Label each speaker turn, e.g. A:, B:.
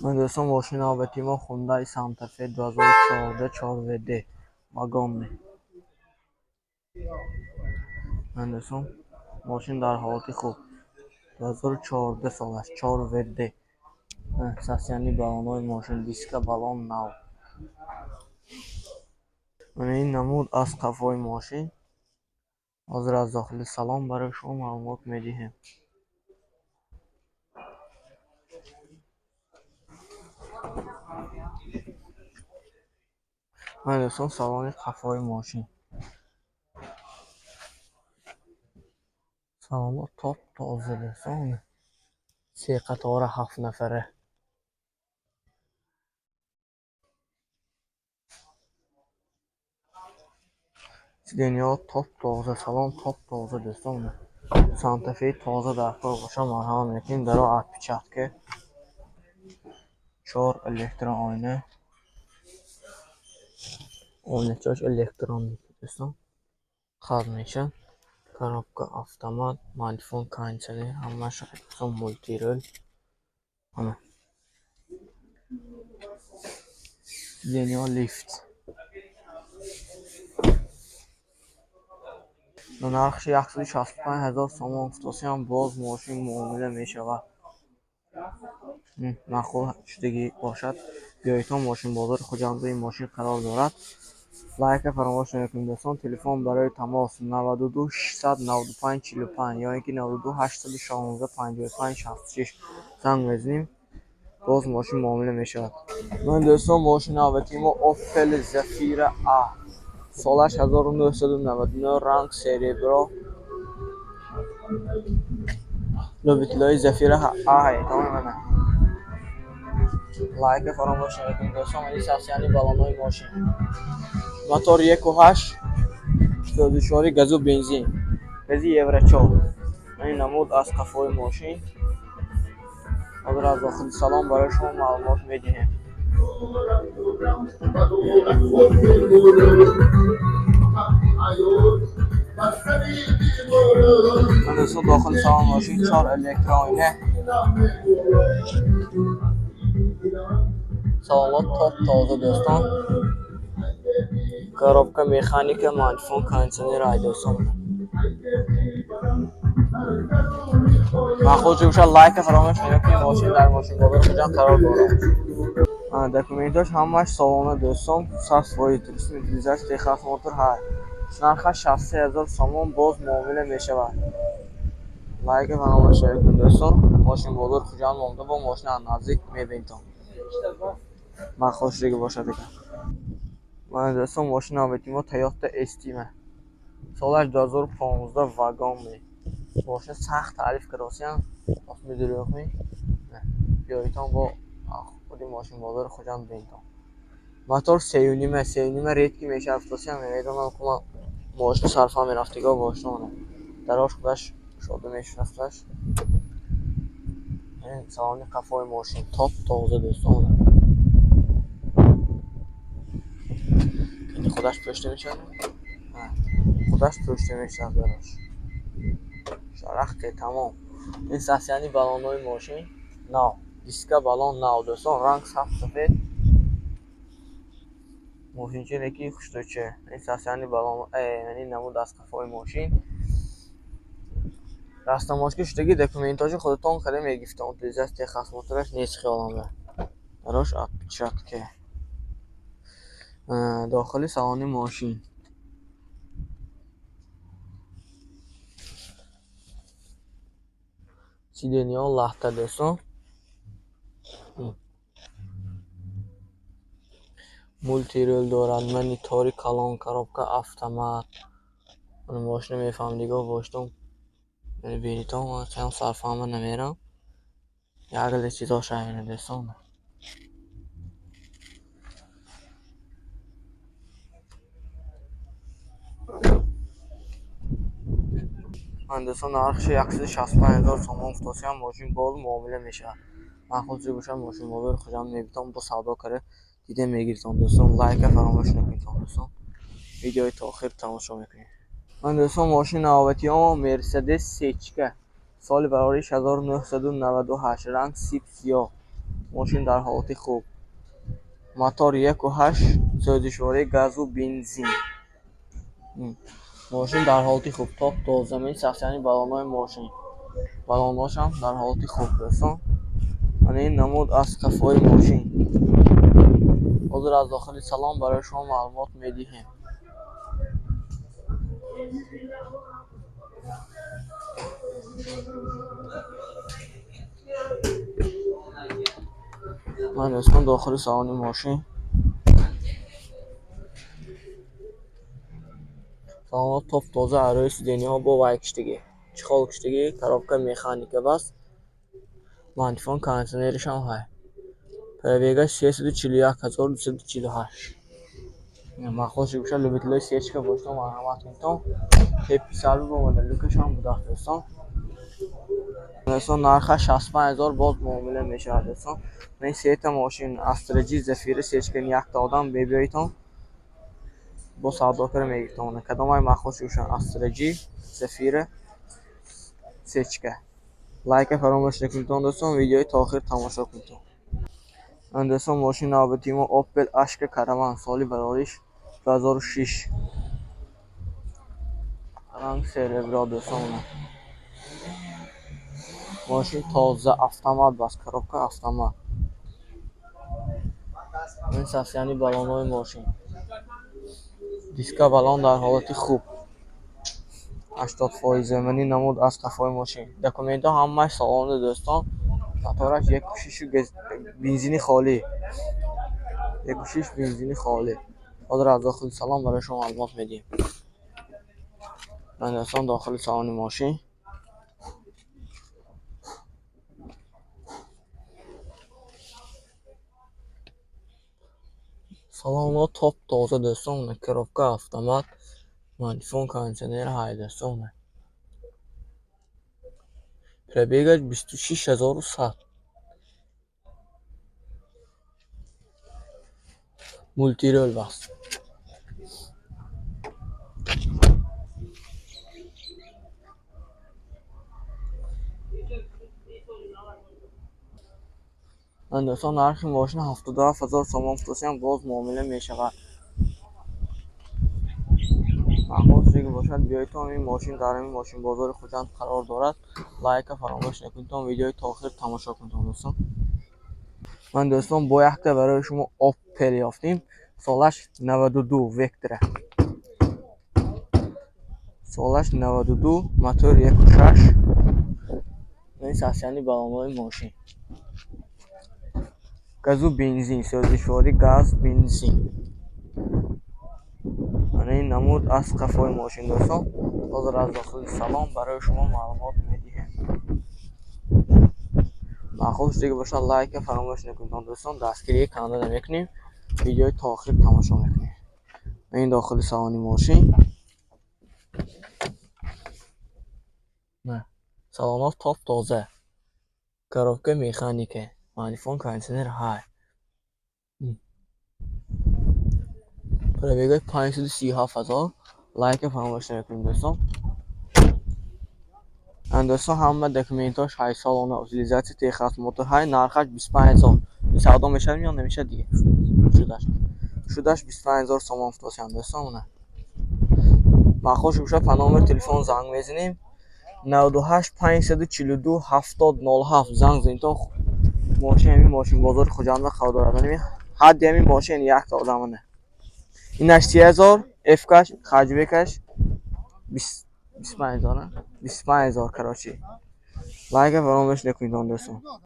A: Ман, дӯстон, мошини навбати мо Хундай Санта Фе 2014, 4 WD, вагонный. Ман, дӯстон, мошин дар ҳолати хуб, 2014 солаш, 4 WD. Состояние баллонҳои мошин, диска баллон нав. Мана ин намуд аз қафои мошин. Ҳозир аз дохили салон барои шумо маълумот медиҳем. Ман, дӯстон, салони қафои мошин. Салонҳо топ тоза, дӯстон. Се қатора, ҳафт нафара. Сиденьяҳо топ тоза, салон топ тоза, дӯстон. Санта Феи тоза дар кор боша, марҳамат мекунем. Даро отпечатка. Чор электрооина. Ойначааш электронный, дӯстон. Хат мешавад. Коробка автомат, магнитофон, кондитсионер, ҳамааш, дӯстон, мультирул. Ана. Сиденьяҳо лифт. Нархи 165 000 сомон гуфтосиам, боз мошин муомила мешавад. Маъқул шудагӣ бошад, биёедтон мошинбозори Хуҷанд, ин мошин қарор дорад. Лайка фаромӯш накунед, дӯстон. Телефон барои тамос 92 695 45 ё ин ки 92 816 55 66 занг мезанем, боз мошин муомила мешавад. Ман, дӯстон, мошини навбати мо Opel Zafira A, солаш 1999, ранг серебро. Любителои Зафира А ҳайатон, мана. Лайка фаромӯш накунед, дӯстон. Ини состояние баллонҳои мошин. Мотор 1,8, сӯзишворӣ газу бензин. Гази Евро 4. Ин намуд аз қафои мошин. Ҳозир аз дохили салон барои шумо маълумот медиҳем. Ман, дӯстон, дохили салон мошин, чор электрооина. Салонҳо топ тоза, дӯстон. Коробка механика, магнитофон, кондитсионер ай, дӯстон. Маъқул бошад, лайка фаромӯш накунед. Мошин дар мошинбозори Хуҷанд қарор дорад. Документош ҳамааш солона, дӯстон, 100%, туризм, утилизация, техосмотр ҳай. Нархаш 63 000 сомон, боз муомила мешавад. Лайка фаромӯш накунед, дӯстон. Мошинбозори Хуҷанд монда, бо мошина аз наздик мебинедтон. Маъқул шудагӣ бошад дигар. Мана, дӯстон, мошини навбати мо Toyota Estima. Солаш 2015, вагонный. Мошина сахт таъриф кардосиям. Рост медурӯғ? Биёедтон бо худи мошинбозори Хуҷанд бинедтон. Мотор сеюнима, сеюнима редкий мешавад, гуфтосиям, намедонам, ку ман мошина сарфа мерафтиго бошона. Дарош худаш кушода мешуд. Салони қафои мошин топ тоза, дӯстон. Худаш пӯшида мешавад? Худаш пӯшида мешавад дарош. Шарахте тамом. Ин состояние баллонҳои мошин нав. Диска баллон нав, дӯстон, ранг сабз сафед. Мошинча леки хушрӯча. Ин состояние баллон, ин намуд аз қафои мошин. Растаможка шудагӣ, документҳошо худатон карда мегирифтон. Утилизация, техосмотраш нест, хиёлам. Дарош отпечатка. Дохили салони мошин. Сиденьяҳо лахта, дӯстон. Мультирул дорад, монитори калон, коробка автомат. Мошина мефаҳмидиго боштон. Бинитон, ман сарфаҳма намерам. Як гала чизош ҳамина, дӯстон. Ман, дӯстон, нархши 165 000 сомон гуфтосиям, мошин боз муомила мешавад. Маъқул чизе бошад, мошинбозори Хуҷанд мебинедтон, бо савдо карда дида мегиритон, дӯстон. Лайка фаромӯш накунедтон, дӯстон. Видеои то охир тамошо мекунед. Ман, дӯстон, мошини навбатиёмо Мерседес Сечка, соли барориш 1998, ранг сип сиёҳ. Мошин дар ҳолати хуб. Мотор 1,8, сӯзишвории газу бензин. Мошин дар ҳолати хуб, топ тоза. Мин состояние баллонҳои мошин. Баллонҳошам дар ҳолати хуб, дӯстон. Мана ин намуд аз қафои мошин. Ҳозир аз дохили салон барои шумо маълумот медиҳем. Ман, дӯстон, дохили салони мошин. Салонҳо топ тоза, арӯи сиденьяҳо бо вай киштагӣ. Чехол киштагӣ, коробка механика баст. Магнитофон, кондитсионеришам ҳай. Пробегаш 341 248. Махсус шуда любителои сечка бошед, марҳамат кунед. Тепи сарви бомада, люкашам будааст, дӯстон. Дӯстон, нархаш 65 000, боз муомила мешавад, дӯстон. Ин сета мошин Астра G, Зафира, сечка, якта одам мебиёедтон, бо савдокара мегиртон. Кадомай махсус шуда Астра G, Зафира, сечка. Лайка фаромӯш накунед, дӯстон, видеои то охир тамошо кунед. Дӯстон, мошини навбатии мо Opel Astra Caravan, соли барориш 2006. Ранг серебро, дӯстон. Мошин тоза, автомат баст, коробка автомат. Ин состояние баллонҳои мошин. Диска баллон дар ҳолати хуб. 80%. Мани намуд аз қафои мошин. Документҳо ҳамааш салонда, дӯстон. Мотораш 1,6 бензини холӣ. 1,6 бензини холӣ. Ҳозир аз дохили салон барои шумо маълумот медиҳем. Ман, дӯстон, дохили салони мошин. Салонҳо топ тоза, дӯстон. Коробка автомат, магнитофон, кондитсионер ҳай, дӯстон. Пробегаш 26 100. Мультирул баст. Дӯстон, нархи мошин 77 000 сомон фурӯшам, боз муомила мешавад. Маъқул шудагӣ бошад, биёедтон. Ин мошин дар ҳамин мошинбозори Хуҷанд қарор дорад. Лайка фаромӯш накунедтон, видеои то охир тамошо кунедтон, дӯстон. Ман, дӯстон, бо якта барои шумо Opel ёфтем. Солаш 92, Vectra. Солаш 92, мотор 1,6. Ин состояние баллонҳои мошин. Газу бензин, сӯзишворӣ газ, бензин. Мана ин намуд аз қафои мошин, дӯстон. Ҳозир аз дохили салон барои шумо маълумот медиҳем. Маъқул шудагӣ бошад, лайка фаромӯш накунед, дӯстон. Дастгирии канала намекунем. Видеои то охир тамошо мекунем. Ин дохили салони мошин. Салонҳо топ тоза. Коробка механика, магнитофон, кондитсионер ҳай. Пробегаш 537 000. Лайка фаромӯш намекунем, дӯстон. Дӯстон, ҳама документҳош ҳай, салона, утилизация, техосмотр ҳай, нархаш 25 000. Ин савдо мешавад ё намешавад дига? Шудаш. Шудаш 25 000 сомон фурӯшам, дӯстон. Маъқул шуда по номери телефон занг мезанем. 98 542 70 07 занг занедтон. Мошин ҳамин мошинбозори Хуҷанда қарор дорад. Ҳадди ҳамин мошин якта одамана. Инаш 30 000, F-каш, хаҷбекаш 25 000, 25 000, короче. Лайка фаромӯш накунед, дӯстон.